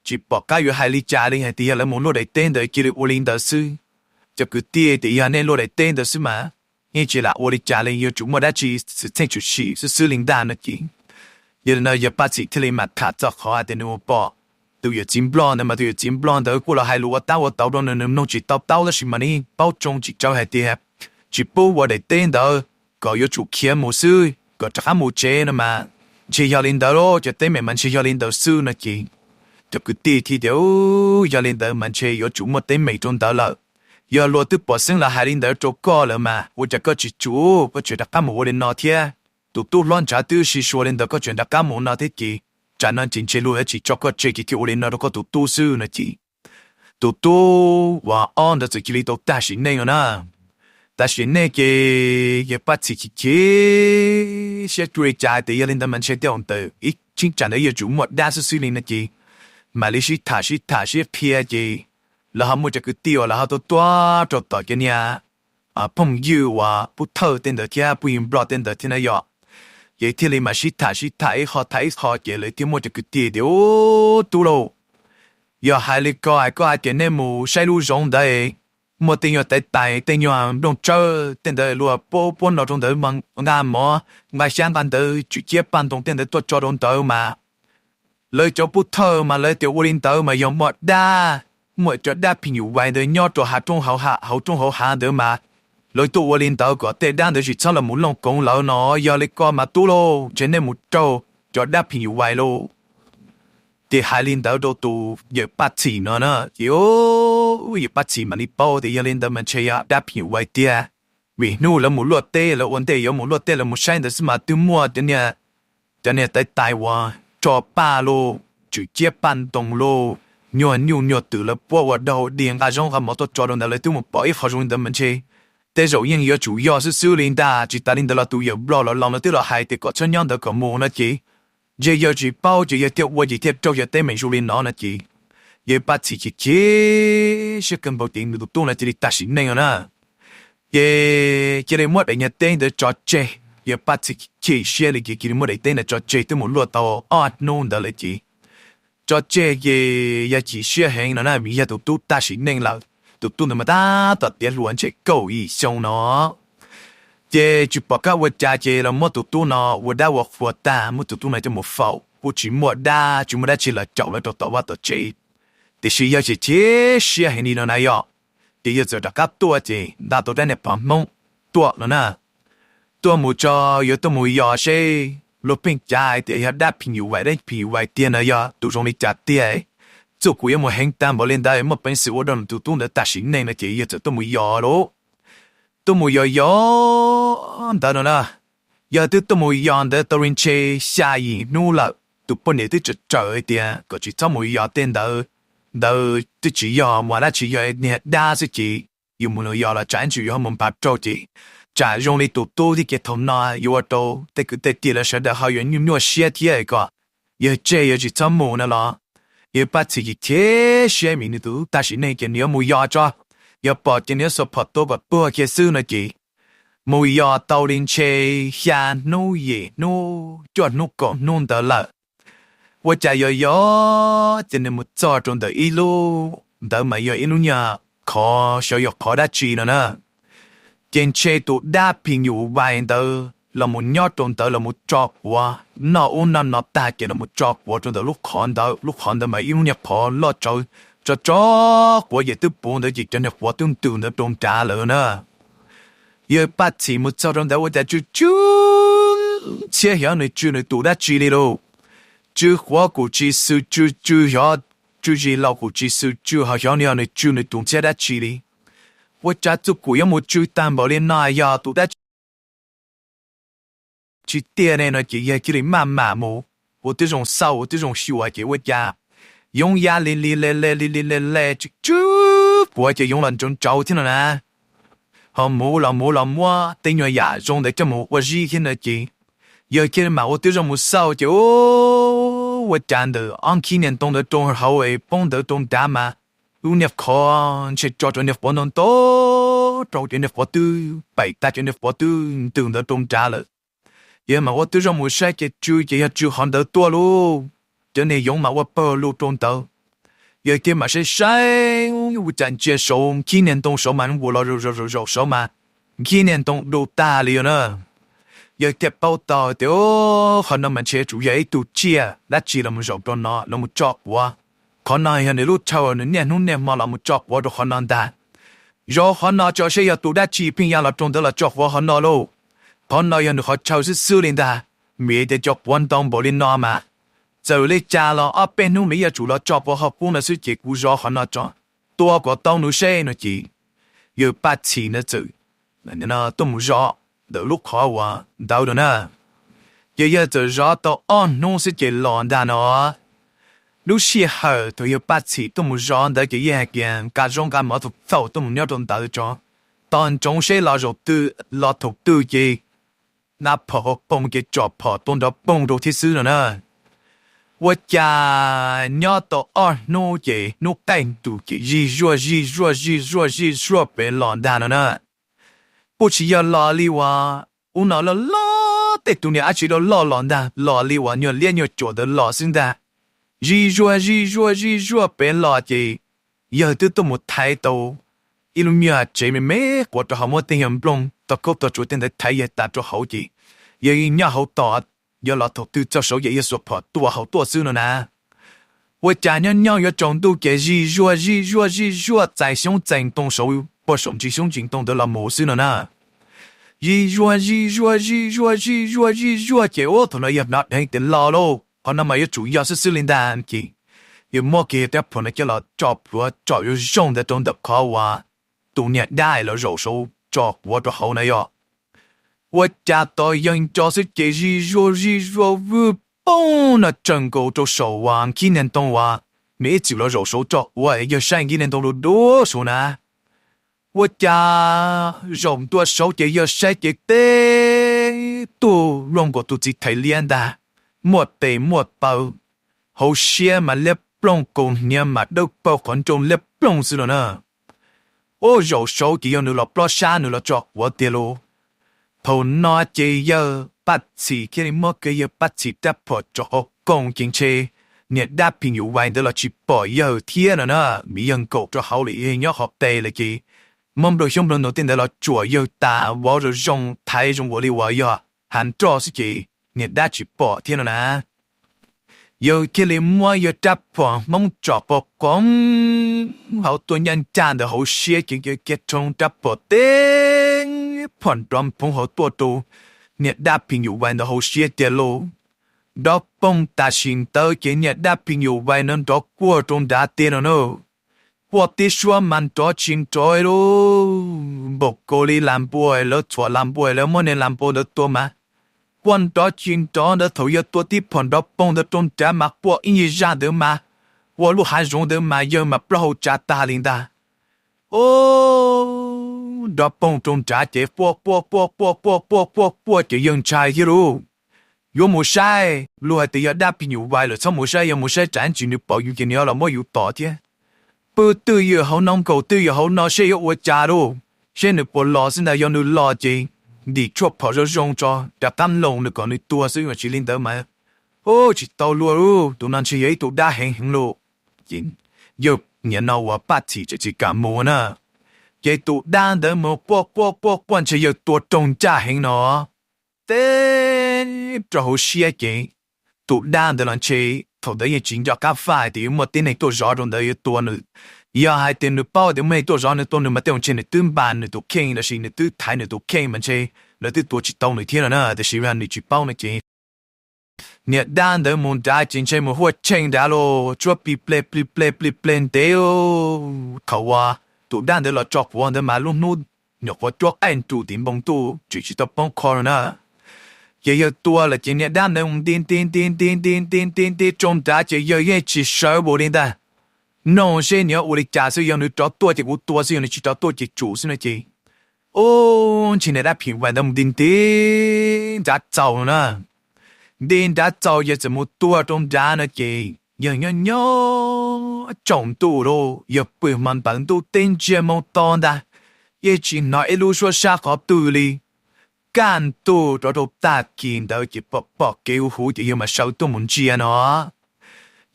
tsis pom qab yuav hais li cas li, hais tias yog lawv mus luaj daim teb ntawd cia li ua li ntawd xwb. Cov kwv tij tias yog nej luaj daim teb ntawd xwb mas yeej tsis lam ua li cas li, yuav tsum muaj dab tsi xwm txheej tshwm sim xwb xwb li ntag no ces yog li no yawg Paj Txhim thiaj li mam tham txog qhov tias nws mus pom tus yawm txiv Nplog ntawd mas tus yawm txiv Nplog ntawd kuj los hais lus ua tab ua tauv rau nws, nws mloog tsis tau taub tab sis mas nws paub tsoo tsis tsawv hais tias tsis pub ua daim teb ntawd, kom yuav tsum khiav mus xwb kom rov qab mus tsev no mas ntshe yog li ntawd lauj, cov teeb meem mas ntshe yog li ntawd xwb no ces cov kwv tij thiaj tias yog li ntawd mas ntshe yuav tsum muaj teeb meem rau ntawd lawm. Yog luag twb pom xeeb los hais li ntawd rau koj lawm mas ua cas koj tsis tsum, koj tseem rov qab mus ua li no thiab. Tus tub hlob ntshav twb sib sua li ntawd koj tseem rov qab mus no thiab ces tsam no ces ntshe luag yuav tsis tso koj tseg ces thiaj ua li no rau koj tus tub xwb no ces tus tub uas ob ntawd txawm cia li tau tag sim neej no na. Tag sim neej ces yawg Paj Txhim chim chim siab cuj li cas tias yog li ntawd mas ntshe tej zaum ntawm ib cheeb tsam ntawd yuav tsum muaj dab xwb xwb li no ces mam li sib tham sib tham sib qhia ces lawv ho muaj cov kwv tij uas lawv ho tuaj tuaj rau tom cov niag phooj ywg uas Pub Thawj tej ntawd thiab phooj ywg Nplog tej ntawd thiab na yom. Ces thiaj li mas sib tham sib tham ib qho tham ib qho ces lawv thiaj muaj cov kwv tij tias ub tub lauj, yog hais li ko es koj hais tias nej mus saib lub zoov ntawd muaj tej nyuag tais tais tej nyuag nplooj tsawb tej ntawd luag puab puab no rau ntawd mas nqa mov nqa xyab nqa ntawv tswm ciab paj ntoo tej ntawd tuaj tso rau ntawd mas lawv cov Pub Thawj mas lawv tias ua li ntawd mas yog muaj dab, muaj cov dab phim nyuj vais ntawd nyob rau hav roob hauv hav ntawd mas lawv tuaj ua li ntawd kom tej dab ntawd tsis txhob los mus looj koov lawv no. Yog li ko mas tub lauj, ntshe nej mus raug cov dab phim nyuj vais lauj. Ces hais li ntawd rau tus yawm Paj Txhim no na ces yawm Paj Txhim mam li paub tias yog li ntawd mas ntshe yog dab phim nyuj vais tiag. Vim hnub lawv mus luaj teb, lawv ua ntej yuav mus luaj teb lawv mus saib ntawd xwb mas twb muaj cov niag tais tais uas tso paj lauj, tswm ciab paj ntoo lauj, nyuag nyuj nyuag twm lawv puab ua dog dig nqa zaub nqa mov tuaj tso rau ntawd lawv twb mus pom ib qho zoo li ntawd mas ntshe tej zaum yeej yuav tsum yog xwb xwb li ntag. Tsis tas li ntawd los tus yawm Nplog los los no twb los hais tias kom txhob nyob ntawd kom mus no ces ntshe yawg tsis paub ces yawg thiaj ua ces thiaj raug cov teeb meem zoo li no no ces yawg Paj Txhim chim chim siab kawg nkaus ces nws tus tub no cia li tag sim neej no na. Ces cia li muab daim niag teb ntawd tso tseg, yawg Paj Txhim chim siab li ces cia li muab daim teb ntawd tso tseg twb mus luaj tau ob hnub ntawd lawm ces tso tseg ces yawg chim siab heev no na vim yog tus tub tag sim neej lawm. Tus tub ntawd mas tab tom tiav hluas ntshe kaum yim xyoo no ces tsis pom qab ua cas ces los muab tus tub no ua dab ua qhua tag, muab tus tub no coj mus faus, kuj tsis muaj dab tsis muaj dab tsi los caum lawv rau tom vaj tom tsev. Tiam sis yawg chim chim siab heev li no na yom, ces yawg txawm rov qab tuaj ces nta tau rab niag phom Hmoob tuaj no na. Tuaj mus tso, yuav tuaj mus yos seb luag pheej cav hais tias yog dab phim nyuj vais, dab phim nyuj vais tiag no yog tus zoo li cas tiag. Txuj kuv yuav mus heev tag npaum li ntawd muaj peev xwm ua rau tus tub ntawd tag sim neej no ces yawg txawm tuaj mus yos lauj. Tuaj mus yos yos ntawd no na, yawg twb tuaj mus yos ntawd tau li ntshe xya yim hnub lawm, tus poj niam twb tsawm tsawm hais tias kom tsis txhob mus yos tej ntawd, ntawd twb tsis yog mas dab tsi, yog niag dab xwb ces yus mus yos los tsam ib ntsis yus ho mus npaj raug ces tsam zoo li tus tub thiab ces thaum no yuav ua rau tej kwv tej tij lawv sawv daws ho yuav nyuaj nyuaj siab thiab kom yawg tseg yawg tsis txhob mus no los. Yawg Paj Txhim chim chim siab vim nws tus tub tag sim neej ces nws yuav mus yos tso, yog pom ces nws yuav xuas phom tua kom tuag kiag xwb no ces mus yos tau li ntshe xya hnub yim hnub cuaj hnub kaum hnub ntawd lawm. Ua cas yos yos ces nws mus txog rau ntawm ib lub, ntawd mas yog ib lub nyuag khov xyov yog qhov dab tsi no na. Ces ntshe tus dab phim nyuj vais ntawd los mus nyob rau ntawd los mus tso quav noj ub noj no tag ces los mus tso quav rau ntawm lub qhov ntawd, lub qhov ntawd mas ib lub niag qhov loj tsawv, tso tso quav ces twb puv ntawd ces cov niag quav twb ntws ntawd rau nrad lawm na. Yawg Paj Txhim mus txog rau ntawd ua cas tsw tsw ntxhiab xyov nws tsw nws tus dab tsi li lauj. Tsw quav kuj tsis xwm tsw, tsw xyov tsw zis laus kuj tsis xwm tsw, ho xyov nws yog nws tsw nws tus ntxhiab dab tsi li. Ua cas txuj kum yuav mus tsw tag npaum li no, yog tus dab tsi tiag ne no ces yawg cia li maj mam mus ua tib zoo xauj ua tib zoo xyuas ces ua cas yoov ya li li le le li li le le tsw tsw quav ces yoov los ntsauv ntsauv thiab no na. Ho mus los mus los muab tej nyuag yam zoo ntawd coj mus ua zib thiab no ces yawg cia li mam ua tib zoo mus xauj ces ua cas ntawm ob khib niag ntoo ntawd rau hauv es poob ntawd rau nrad mas lub niag qhov ntshe tso rau niag quav ntau ntau rau cov niag quav twb paim tag cov niag quav twb ntws ntawd rau nrad lawm. Yawg mam ua tib zoo mus saib ces tsw ces yog tsw qhov ntawd tuaj lauj. Cov niag yoov mas ua pawg lug rau ntawd. Yawg thiaj mam saib saib ua cas ntsia saud khib niag ntoo saud mas nkaus los zaum zaum zaum saud mas khib niag ntoo du tag li yog na. Yawg thiaj paub tau tias qhov no mas ntshe yuav tsum yog ib tug tsiaj dab tsi los mus zaum rau no los mus tso quav. Qhov no yog nws lub chaw nws niaj hnub niaj hmo los mus tso quav rau qhov no ntag. Zov qhov no tso seb yog tus dab tsi pheej ya los rau ntawd los tso quav qhov no lauj. Qhov no yog nws qhov chaw xwb xwb li ntag. Vim tias cov quav ntau npaum li no mas txawm li cas los ob peb hnub nws yuav tsum los tso quav qhov qub no xwb ces kuv zov qhov no tso, tua kom tau nws seb no ces yawg Paj Txhim ntawd txawm tuaj mus zov ntawm lub qhov uas ntawd no na. Ces yawg txawm zov tau ob hnub xwb ces los ntag no. Lub sij hawm thaum yawg Paj Txhim tuaj mus zov ntawd ces yeej hais tias nqa zaub nqa mov txaus txaus tuaj mus nyob rau ntawd tso, tos ntsoov seb los zaum twg los thaum twg ces nqa phom hauv poog ces tsom phom tua nrov poog rau thiab xwb no na. Ua cas nyob tau ob hnub ces hnub qaij ntus ces zig zuag zig zuag zig zuag zig zuag pem los ntag no na. Kuj tsis yog los li uas ub no loj loj tej tus niag dab tsi loj loj los ntag, los li uas nyuag liab nyuag cuam ntawd los xwb ntag. Zig zuag zig zuag zig zuag pem los ces yawg twb tuaj mus thaiv tau ib lub nyuag tsev me me quav rau hauv, muab tej nyuag nplooj tog khaub tog tsuas tej ntawd thaiv yawg tas rau hauv ces yawg nyob hauv tos, yawg los thaum twg txog saud ces yawg xuas phom tua hauv tuaj xwb no na. Ua cas nyob nyob yuav tsaus ntuj ces zig zuag zig zuag zig zuag txais xyoob txais ntoo saud puag saum ntsis xyoob ntsis ntoo ntawd los mus xwb no na. Zig zuag zig zuag zig zuag zig zuag zig zuag ces ub thaum no yawg hnov dheev tias los lauj, qhov no mas yuav tsum yog xwb xwb li ntag ces yawg muab kiag yawg rab phom no coj los tso plhuav tsom zoo zoo ntawd rau ntawm qhov uas tus niag dab los zaum saud tso quav rau hauv na yog. Ua cas tos yawg nco xwb ces zig zuag zig zuag vwj poog no tsaws nkaus rau saum uas khib niag ntoo uas nws ib txwm los zaum saud tso quav, yawg saib khib niag ntoo lub dub saud na. Ua cas zaum ntua saud ces yawg saib ces teb tug luaj nkaus tus txiv thais liab ntag, muaj tes muaj taw, hauv siab mas liab ploog, kaus hniav mas dawb paug, qhov ntsoo liab ploog xwb no na. Ub, zaum saud ces yog nws los plob sab nws los tso quav tiag lauj. Thaum no ces yawg Paj Txhim thiaj li muab kiag yawg Paj Txhim rab phom tsom hauv koos ces ntshe niag dab phim nyuj vais ntawd los tsis pom yawg thiab no na, vim yawg nkaum rau hauv lawm, yawg nyob qhov qes lawm ces muab nplooj xyoob nplooj ntoo tej ntawd los tsuam yawg tas vauv zoo zoo thaiv zoo nkaus li uas yog hav nroj xwb ces niag dab tsis pom thiab no na. Yawg thiaj li muab yawg rab phom Hmoob tsom qos qoov hauv tuaj ncaj ncaj ntawm hauv siab ces yawg kiag rhoo rab phom teb phom nrov phoov hauv tuaj rau niag dab phim nyuj vais ntawd hauv siab tiag lauj. Nrov poog tam sim ntawd ces niag dab phim nyuj vais no nrov kuaj rau nrad tiag no na. Kuaj tib suab mas nrov tsis nrov lauj, npaum nkaus li las npua, lawv txhuam las npua, lawv muab niag las npua ntawd tua mas kuaj nrov tsis nrov ntawd, thaum yawg tua tib phom nrov poog ntawd rau nrad mas kuaj ib zaj ntawd mas ua lub hav zoov ntawd mas yawg mas plaub hau tsav tag li ntag. Ub, nrov poog rau nrad ces quaj quaj quaj quaj quaj quaj quaj quaj ces yawg ntshai thiab lauj. Yuav mus saib, luag hais tias yog dab phim nyuj vais lawm txhob mus saib, yog mus saib tsam ntsis nws pom yus ces nws yuav los muab yus tom thiab. Pw twj ywm hauv no, nkaum twj ywm hauv no seb yuav ua cas lauj, seb nws puas los xwb ntag. Yog nws los ces ntim tshuaj phom zoo zoo tso rov qab loos nws kom nws tuag xwb, tsis li ntawd mas ub tsis tau luag lauj, tus no ntshe yog ib tug dab heev heev lauj. Ces yawg nim no uas Paj Txhim tseem tsis kam mus na. Ces tus dab ntawd mus quaj quaj quaj quaj ntshe yawg tua raug ncaj heev no, teb rau hauv siab ces tus dab ntawd los ntshe thaum ntawd yeej tsis nco qab faj hais tias yuav muaj tib neeg tuaj zov rau ntawd yuav tua nws. Yog hais tias nws paub tias muaj neeg tuaj zov nws tua nws mas tej zaum ntshe nws twb npas nws tus kheej los sis nws twb thaiv nws tus kheej mas ntshe lawv twb tua tsis tau nws thiab no na, tiam sis nws tsis paub no ces niag dab ntawd mus nrad ces ntshe mus huaj cheej nrad los tsuab plig pleg plig pleg plig pleg ntev. Thaum uas tus dab ntawd los tso quav ntawd mas lub hnub nyuam qhuav cuab qaij nrus tim npoo ntuj tseem tsis tau poob qho no na. Ces yawg tua lawm ces niag dab ntawd mus nti nti nti nti nti nti nti nti rau nrad ces yawg yeej tsis sawv npaum li ntag. Mloog seb nws yuav ua li cas xwb, yog nws rov tuaj ces kuv tua xwb, yog nws tsis rov tuaj ces tsum xwb no ces, ub, ntshe niag dab phim vais ntawd mus nti nti nrad txaus no na. Nti nrad txaus ces txawm mus tuag rau nrad no ces yawg nyob nyob tsaus ntuj lauj, yawg pw hmo npaws ntuj teb ntsiag moo to ntag, yeej tsis hnov ib lub suab sab qhov twg li. Kaj ntug rov rau tag kis ntawd ces pom pom kev huv huv ces yawg mam sawv tuaj mus ntsia no.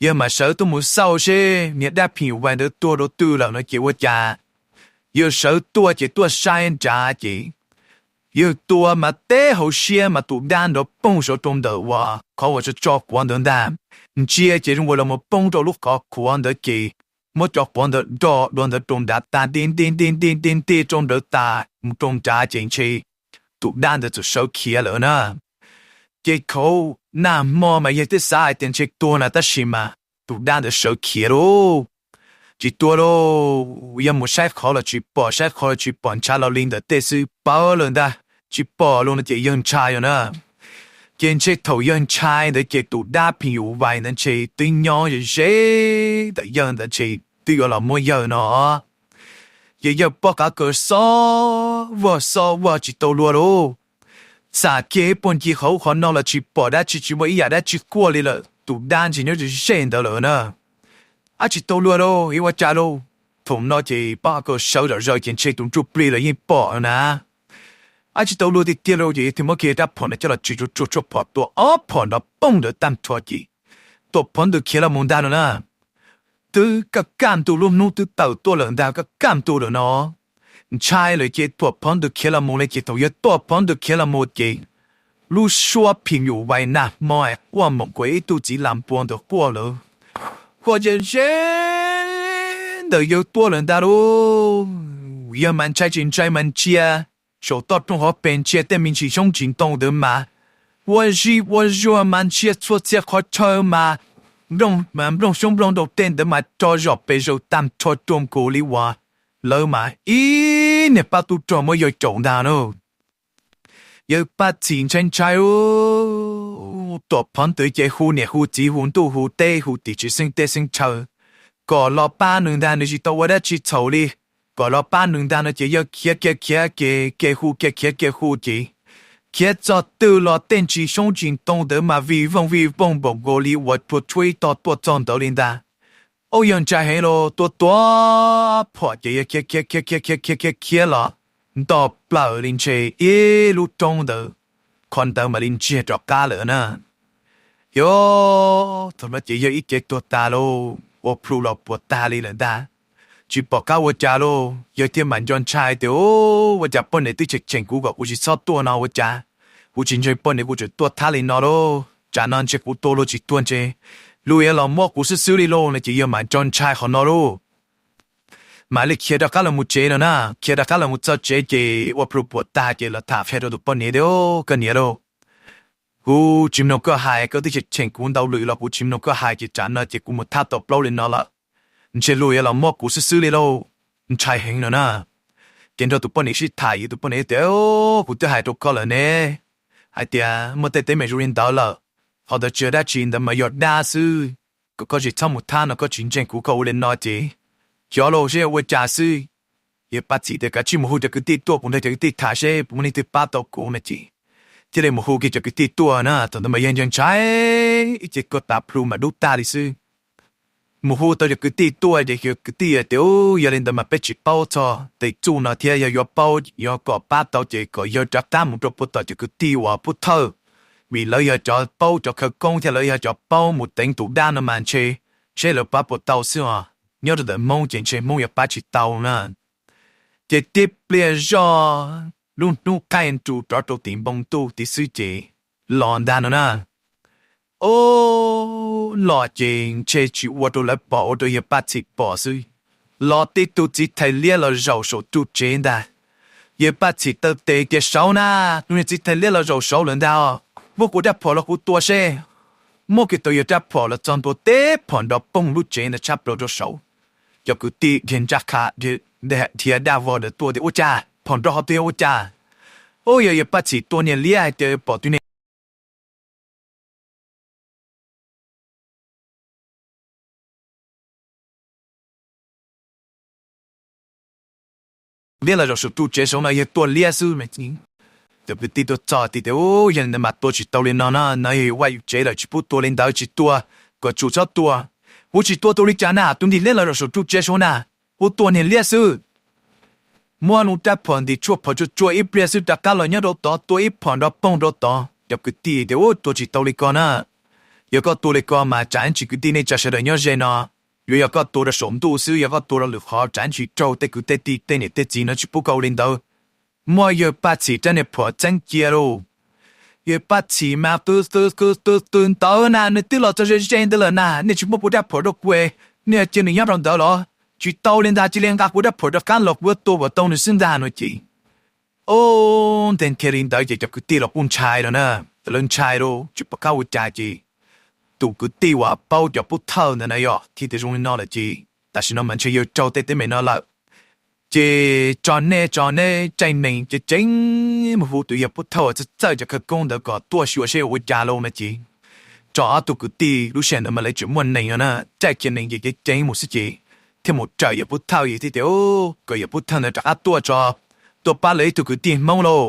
Yawg mam sawv tuaj mus xauj seb niag dab phim vais ntawd tuag rau twg lawm no ces ua cas yawg sawv tuaj ces tuaj saib nrad ces yawg tua mas teb hauv siab mas tus dab nrov poog saum rau ntawm uas qhov uas tso tso quav ntawd ntag. Ntsia ces zoo ua los mus poob rau lub qhov qhuav ntawd ces muab cov quav ntawd do dua ntawd rau nrad tas nti nti nti nti nti nti rau nrad tas mus rau nrad ces ntshe tus dab ntawd txawm sawv khiav lawm na. Ces thaum nag hmo mas yawg twb xav hais tias ntshe tuag na tab sis mas tus dab ntawd sawv khiav lauj, tsis tuag lauj. Yawg mus saib qhov los tsis pom, saib qhov los tsis pom, ntshav los li ntawm tej xwb pawv lawm ntag, tsis pom lauj no ces yawg ntshai yog na. Ces ntshe thaum yawg ntshai ntawd ces tus dab phim vais ntawd ntshe twb nyob ze ze ntawm yawg ntawd ntshe twb yuav los muab yawg no. Ces yawg pob qav kaws xob vog xob vog tsis tau luag lauj. Txam kiag ib puag ncig qhov ub qhov no los tsis pom dab tsi, tsis muaj ib yam dab tsi quaj li lawm, tus dab ntshe nyob ze ze ntawd lawm na. Ab, tsis tau luag lauj, ib ua cas lauj. Thaum no ces pob qav kaws sawv zom zaws ces ntshe tus ntsuj plig los yeej pom na. Ab, tsis tau luag tiag tiag lauj ces thiaj muab kiag rab phom ntawd coj los tsis tsuag tsuag phom tua ob phom nrov poog ntawd tag nrho ces tuam phov ntws khiav los mus ntag no na. Twb kaj kaj ntug, lub hnub twb tawm tuaj lawm ntag, kaj kaj ntug lawm no. Ntshai lawm ces tuam phov ntws khiav los mus li ces thaum yawg tuam phov ntws khiav los mus ces lub suab phim nyuj vais nag hmo quaj moom kuas ib tug txiv las npua ntawd quaj lawm, quaj ze ze ntawm yawg tuaj lawm ntag lauj. Yawg mas ntshai tsis ntshai mas ntsia saum toj roob hauv pes, ntsia tej me ntsis xyoob ntsis ntoo ntawd mas ua zig ua zuag mas ntsia txhua txhia qhov chaw mas nplooj xyoob nplooj ntoo tej ntawd mas rog zom pes zaws tag nrho rau nkaus li uas lawv mas ib niag pab tub rog muab yawg caum ntag na. Yawg Paj Txhim ntshai ntshai, tuam phov ntws ces hu niam hu txiv hu ntuj hu teb hu tim tsis xeeb teb xeeb chaw kom los pab nws ntag, nws tsis tau ua dab tsi txhaum li, kom los pab nws ntag no ces yawg khiav khiav khiav ces kev hu kev khiav kev hu ces khiav txog twg los tej ntsis xyoob ntsis ntoo ntawd mas vij voog vij voog npaum nkaus li uas rua tshuab ib tog tuaj txog ntawd li ntag. Ub, yawg ntshai heev los tua tua phom ces yawg khiav khiav khiav khiav khiav khiav khiav los nto plaws li ntshe ib lub roob ntawd, qhov ntawd mam li ntsiag rov qab lawm na. Yog thaum no ces yawg ib ce tuag tas lauj, ua plhu los puas tag li lawm ntag. Tsis pom qab ua cas lauj, yawg thiaj mam nco ntshai tias, Ua cas poj niam twb tseem cheem kuv kom kuv tsis txhob tuaj no ua cas kuv tsis ntseeg poj niam kuv tseem tuaj thab li no lauj? Tsam no ntshe kuv tua luag tsis tuag ntshe luag yuav los muab kuv xwb xwb li lauj no ces yawg mam nco ntshai qhov no lauj. Mam li khiav rov qab los mus tsev no na, khiav rov qab los mus txog tsev ces ua plhu puas tag ces los tham qhia rau tus poj niam tias, Koj niam lauj, kuv tsis mloog koj hais, koj twb cheem kuv ntau lwm los kuv tsis mloog koj hais ces tsam no ces kuv mus thab tau plaub li no lawm, ntshe luag yuav los muab kuv xwb xwb li lauj, ntshai heev no na. Ces nrog tus poj niam sib tham ces tus poj niam tias, Kuv twb hais rau koj lawm ne, hais tias muaj tej teeb meem zoo li ntawd lawm, qhov ntawd tsis yog dab tsi, ntawd mas yog dab xwb, kom koj tsis txhob mus thab no, koj tsis ntseeg kuv koj ua li no ces xyov lauj seb ua cas xwb. Yawg Paj Txhim tias, Kav tsij mus hu cov kwv tij tuaj, kuv nrog cov kwv tij tham seb puas muaj leej twg pab tau kuv no ces thiaj li mus hu kiag cov kwv tij tuaj na. Thaum ntawd mas yawg ntshai ntshai ib ce koj tas plhu mas dub tag li xwb. Mus hu tau cov kwv tij tuaj ces cov kwv tij tias, Yog li ntawd mas peb tsis paub txog tej txuj no thiab, yog yuav paub yuav kom pab tau ces kom yawg rov qab mus rau puag tom cov kwv tij uas pub thawj, vim lawv yog cov paub cov khawv koob thiab lawv yog cov paub mus teev tus dab no mas ntshe seb lawv pab puas tau xwb os. nyob rau ntawm Hmoob ces ntshe Hmoob yuav pab tsis tau na. Ces tib pliag zoj lub hnub qaij nrus rov rau tim npoo ntuj tim xwb ces los ntag no na. Ob, los ces ntshe tsis ua rau lawv pom, ua rau yawg Paj Txhim pom xwb. Los tib tug txiv thais liab los zaum saum ru tsev ntag. Yawg Paj Txhim taw tes tias, Saud na, tus niag txiv thais liab los zaum saud lawm ntag, muab kuv rab phom los kuv tua seb. Muab kiag tau yawg rab phom los txog ntua teb phom nrov poog lub tsev ntawd tshab plaws rau saud. Cov kwv tij dhia ntsaj qha, dhia daj vog ntawd tuaj tias, Ua cas phom nrov hov twg, ua cas? Ub, yog yawg Paj Txhim tua niag liab hais tias pom tus niag liab los zaum saum ru tsev saud no yog tua liab xwb mas. Cov kwv tij tuaj txog tias, Ub, yog li ntawd mas tua tsis tau li no na, no yog yus vaj yus tsev lawm, tsis pub tua li ntawd, tsis tua, kom tsum txhob tua. Kuv tsis tua tus li cas na, tus niag liab los zaum saum ru tsev saud na, kuv tua niag liab xwb. Muab lub rab phom ntim tshuaj phom tsuag tsuag ib pliag xwb rov qab los nyob rau tod tua ib phom nrov poog rau tod. Cov kwv tij tias, Ub, tua tsis tau li ko na. Yog koj tua li ko mas tsam ib ntsis kwv tij neej tsa sawv daws nyob ze no yuav yog koj tua rau saum ntuj xwb, yog koj tua rau lwm qhov tsam ib ntsis raug tej kwv tej tij tej niam tej txiv no tsis pub koj ua li ntawd. Muab yawg Paj Txhim rab niag phom txeeb cia lauj. Yawg Paj Txhim mas qw qw qw qw qw ntawd na, nws twb los txog ze ze ntawd lawm na, nej tsis muab kuv rab phom rau kuv, nej cia nws nyob rau ntawd los? Tsis tau li ntag, cia li nqa kuv rab phom rov qab los kuv yuav tua kom tau nws xwb ntag no ces. Ub, ntev kiag li ntawd ces cov kwv tij los kuj ntshai lawm na. Lawv ntshai lauj, tsis pom qab ua cas ces tus kwv tij uas paub cov pub thawj ntawd na yog thiaj tias, Zoo li no lawm ces tam sim no mas ntshe yawg raug tej teeb meem no lawm. Ces tso neb, tso neb caij nees ceev ceev mus hu tus yawg pub thawj uas txawj txawj cov khawv koob ntawd kom tuaj xyuas seb ua cas lauj no ces tso ob tug kwv tij, lub sij hawm ntawd mas lawv tseem muaj nees no na, caij kiag nees ces ceev ceev mus xwb ces thiaj mus raws yawg pub thawj, yawg thiaj tias, Ub, kom yawg pub thawj ntawd rov qab tuaj tso, tuaj pab lawv ib tug kwv tij Hmoob lauj.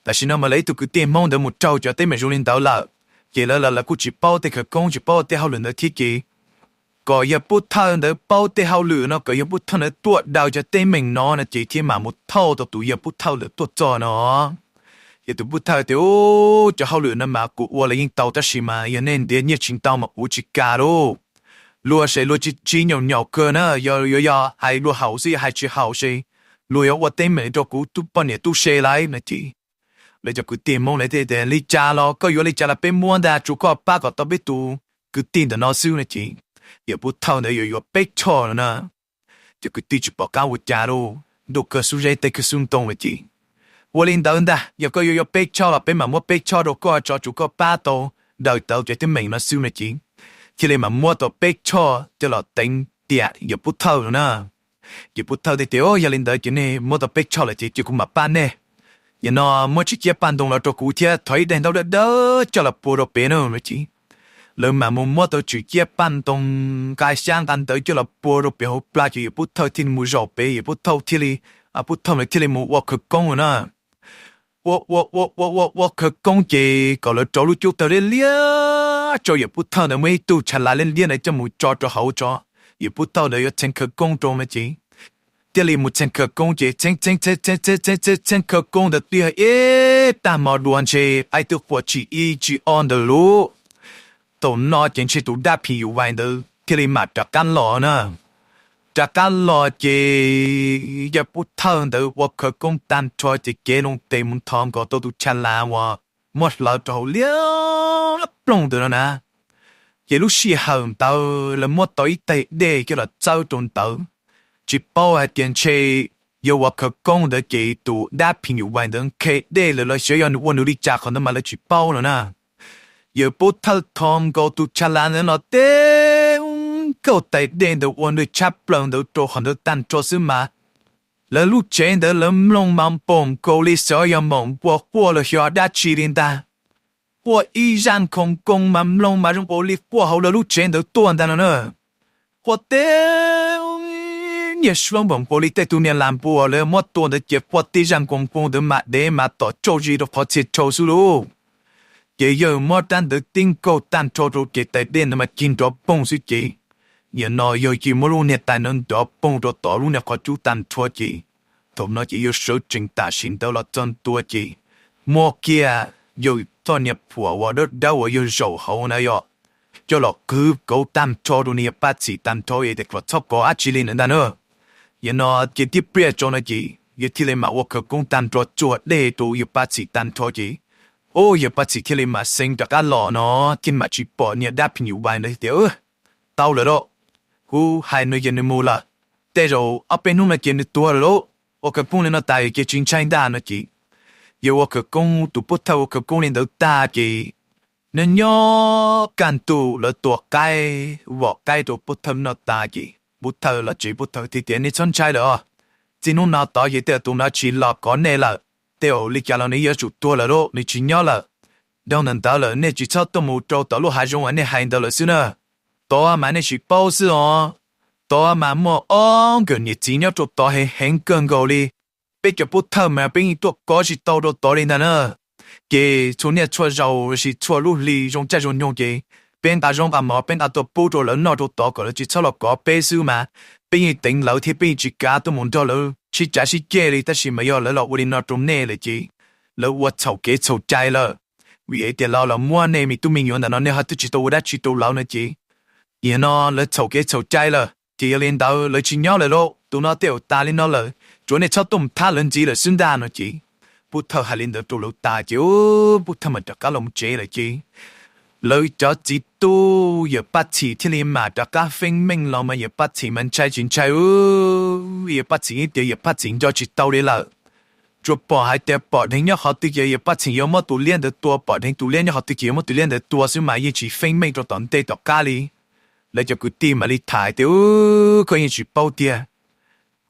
Tam sim no mas lawv ib tug kwv tij Hmoob ntawd mus raug cov teeb meem zoo li ntawd lawm, ces lawv, lawv kuj tsis paub tej khawv koob, tsis paub tej hauj lwm ntawd thiab ces kom yawg pub thawj ntawd paub tej hauj lwm no, kom yawg pub thawj ntawd tuaj daws cov teeb meem no no ces thiaj mam mus thauj tau tus yawg pub thawj ntawd tuaj txog no. Ces tus pub thawj tias, Ub, cov hauj lwm no mas kuv ua los yeej tau tab sis mas yog nej ntiav nyiaj tsis ntau mas kuv tsis kam lauj. Luag ces luag tsis tsis nyaum nyaum kawg na, yog yuav yog hais luag haum xwb, yog hais tsis haum ces luag yuav ua teeb meem rau kuv tub poj niam tub se lawm no ces lawv cov kwv tij Hmoob lawv thiaj tias, Li cas los koj yuav li cas los peb muab ntag, tsuav koj pab kom tau peb tus kwv tij ntawm no xwb no ces yawg pub thawj ntawd yuav yuav peb choj no na. Cov kwv tij tsis pom qab ua cas lauj, ntuj kawg xub zeb teb kawg xub ntoo lawm ces, Ua li ntawd ntag, yog koj yuav yuav peb choj los peb mam muab peb choj rau koj tso, tsuav koj pab tau daws tau cov teeb meem no xwb no ces thiaj li mam muab tau peb choj coj los teev tiam yawg pub thawj no na. Yawg pub thawj thiaj tias, Yog li ntawd ces nej muab tau peb choj lawm ces cia kuv mam pab nej. Nim no muab tswm ciab paj ntoo los rau kuv thiab thov ib daim ntaub dawb dawb coj los pua rau pem no no ces lawv mam mus muab tau tswm ciab paj ntoo, nqa xyab nqa ntawv coj los pua rau pem hauv plag ces yawg pub thawj thiaj li mus zaum pem, yawg pub thawj thiaj li, pub thawj ntawd thiaj li mus ua khawv koob no na. Ua ua ua ua ua ua khawv koob ces kom lawv rauv lub cub tawg liab liab rau yawg pub thawj ntawd, muaj ib tug tsha las liab liab ntawd coj mus tso rau hauv tso, yawg pub thawj ntawd yuav txheev khawv koob rau no ces thiaj li mus txheev khawv koob ces txheev txheev txheev txheev txheev txheev khawv koob ntawd twb yog ib tag hmo dua ntshe qaib twb qua tsis ib tsis ob ntawd lauj. Thaum no ces ntshe tus dab phim yus vais ntawd thiaj li mam rov qab los na. Rov qab los ces yawg pub thawj ntawd ua khawv koob tag nrho ces cev loo tes mus nthos nkaus tau tus tsha las uas muab hlawv rau hauv liab ploog ntawd no na. Ces lub sij hawm ntawd lawv muab tau ib tais dej coj los txawb rau ntawd. Tsis paub hais tias ntshe yawg ua khawv koob ntawd ces tus dab phim yus vais ntawd nqhis dej lawm los xyov yog nws ua nws li cas qhov ntawd mas lawv tsis paub no na. Yawg pub thawj thos nkaus tus tsha las ntawd no teb nkauj tais dej ntawd ua nws tshab plaws ntawd rau qhov ntawd tag nrho xwb mas lawv lub tsev ntawd lawv mloog mas npaum nkaus li xyov yog maum npua quaj los xyov dab tsi li ntag. Quaj ib zaj khoom koo mas mloog mas zoo nkaus li quaj hauv lawv lub tsev ntawd tuaj ntag no na. Quaj teb niag suab npaum nkaus li tej tug niag las npua lawv muab tua ntawd ces quaj tib zaj khoom koo ntawd mas dev mas tom tsauj zis rau qhov txhia rhau xwb lauj. Ces yawg muab rab ntawd tib nkaug tag nrho rau ces tais dej ntawd mas cig nrov poog xwb ces nim no yawg cia muab lub niag tais ntawd nrov poog rau tom lub niag qhov cub tag nrho ces thaum no ces yawg sawv tsees tam sim ntawd los txog ntua ces muab kiag yawg txoj niag phuam uas dawb dawb uas yawg zaum hauv na yog coj los qhwv kauv tag nrho rau nws yawg Paj Txhim tag nrho es tias kom txhob kov dab tsi li ntawd ntag na. Yog no ces tib pliag tso no ces yawg thiaj li mam ua khawv koob tag nrho tsuag dej rau yawg Paj Txhim tag nrho ces, ub, yawg Paj Txhim thiaj li mam xeev rov qab los no, thiaj mam tsis pom niag dab phim nyuj vais ntawd tias, tau lawm lauj, kuv hais nws ces nws mus lawm. Tej zaum ob peb hnub no ces nws tuag lawm lauj. Ua khawv koob li no tas ces tsis ntshai ntag no ces, yawg ua khawv koob, tus pov thawj ua khawv koob li ntawd tag ces nyob nyob kaj ntug lawv tua qaib, vom qaib rau pov thawj noj tas ces pov thawj los tsev, pov thawj thiaj tias, nej txhob ntshai lawm os, txij hnub no tod ces tej tus no tsis los kov nej lawm, tej zaum li cas los nws yuav tsum tuag lawm lauj, nws tsis nyob lawm. Dhau ntawm ntawd lawm nej tsis txhob tuaj mus rau tom lub hav zoov uas nej hais ntawd lawm xwb na. Tod mas nej sim paub xwb os, tod mas muaj ob nkawm niam txiv nyob rau tod heev heev kawg nkaus li. Peb cov pov thawj mas peb yeej tuaj kov tsis tau rau tod li ntag na. Ces txhua niaj txhua zaus los sis txhua lub hli zoo caij zoo nyoog ces peb nqa zaub nqa mov peb nqa tuaj pub rau lawv noj rau tod kom lawv tsis txhob los kov peb xwb mas, peb yeej teev lawv thiab peb yeej tsis kav tuaj mus nrog lawv sib cav sib ceg li, tab sis mas yog lawv los ua li no rau nej lawm ces lawv ua txhaum kev txhaum cai lawm. Vim hais tias lawv los muab nej me tub me nyuam ntawm no nej ho twb tsis tau ua dab tsi rau lawv no ces, yog no lawv txhaum kev txhaum cai lawm ces yog li ntawd lawv tsis nyob lawm lauj, tus no tej zaum tas li no lawm, tsuav nej txhob tuaj mus thab lawv ntxiv lawm xwb ntag no ces, pov thawj hais li ntawd rau lawv tas ces, pov thawj mas rov qab los tsev lawm ces, lawv cov txiv tub yawm Paj Txhim thiaj li mam rov qab feeb meej los mas yawm Paj Txhim mas ntshai tsis ntshai, yawm Paj Txhim tias yawm Paj Txhim nco tsis tau li lawm. Tsuas pom hais tias pom dheev nyob qhov twg ces yawm Paj Txhim yuav muab tus liab ntawd tua, pom dheev tus liab nyob qhov twg ces yuav muab tus liab ntawd tua xwb mas yeej tsis feeb meej rau tom ntej tom qab li. Lawv cov kwv tij mam li tham tias, koj yeej tsis paub tiag,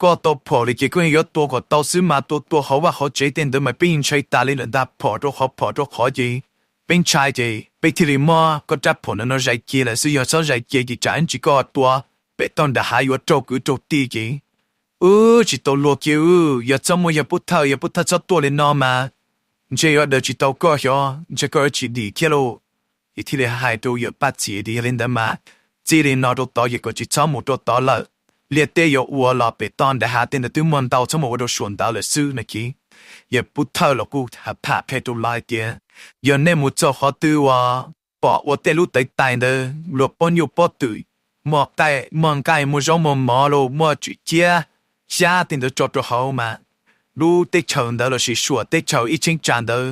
koj tau phom li ces koj yeej yuav tua kom tau xwb mas, tua tua hauv vaj hauv tsev tej ntawd mas peb yeej ntshai tas li lawm ntag, phom rau qhov phom rau qhov ces peb ntshai ces peb thiaj li muab koj rab phom ntawm no zais cia lawm xwb, yog txhob zais cia ces tsam ib ntsis koj tua pem toj nram hav yuav raug kwv raug tij ces, wb tsis tau luag kiag, yog txhob muaj yawg pov thawj, yawg pov thawj txhob tuaj li no mas, ntshe yuav daws tsis tau koj xyov, ntshe koj yuav tsis dim thiab lauj. Ces thiaj li hais rau yawm Paj Txhim tias yog li ntawd mas, txij li no rau tod ces kom tsis txhob mus rau tod lawm, liaj teb yuav ua los pem toj nram hav tej ntawd twb muaj ntau, txhob mus ua rau suam ntawd lawm xwb no ces, yawm pov thawj los kuj tham qhia rau lawv hais tias, yog nej mus txog qhov twg uas pom ua tej lub tawv tais ntawd luag pob nyuj pob twm, muaj qaij muaj nqaij muaj zaub muaj mov los muaj tswm ciab xyab tej ntawd tso rau hauv mas, lub teb chaws ntawd los sis suam teb chaws ib cheeb tsam ntawd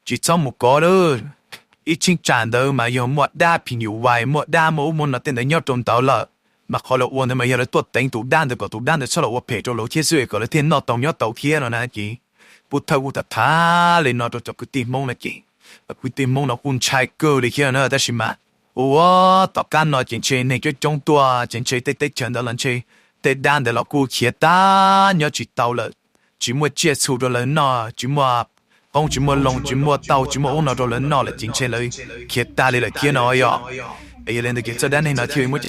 tsis txhob mus kov lawm. Ib cheeb tsam ntawd mas yog muaj dab phim nyuj vais, muaj dab muaj ub muaj no tej ntawd nyob rau ntawd lawm, mas qhov lawv ua ntawd mas yog lawv tuaj teev tus dab ntawd kom tus dab ntawd txhob los ua phem rau lawv thiab xwb es kom lawv thiaj noj tau nyob tau thiab no na ces, pov thawj kuj tham tham li no rau cov kwv tij Hmoob no ces, kwv tij Hmoob no kuj ntshai kawg li thiab na, tab sis mas ua tom qab no ces ntshe neeg coob coob tuaj ces ntshe tej teb chaws ntawd los ntshe tej dab ntawd los kuj khiav tag nyob tsis tau lawm, tsis muaj tsiaj txhu rau lawv noj, tsis muaj qoob tsis muaj loo, tsis muaj tauj tsis muaj ub no rau lawv noj lawm ces ntshe lawv khiav tag li lawm thiab no yom. Es yog li ntawd ces txoj dab neeg no thiaj li muab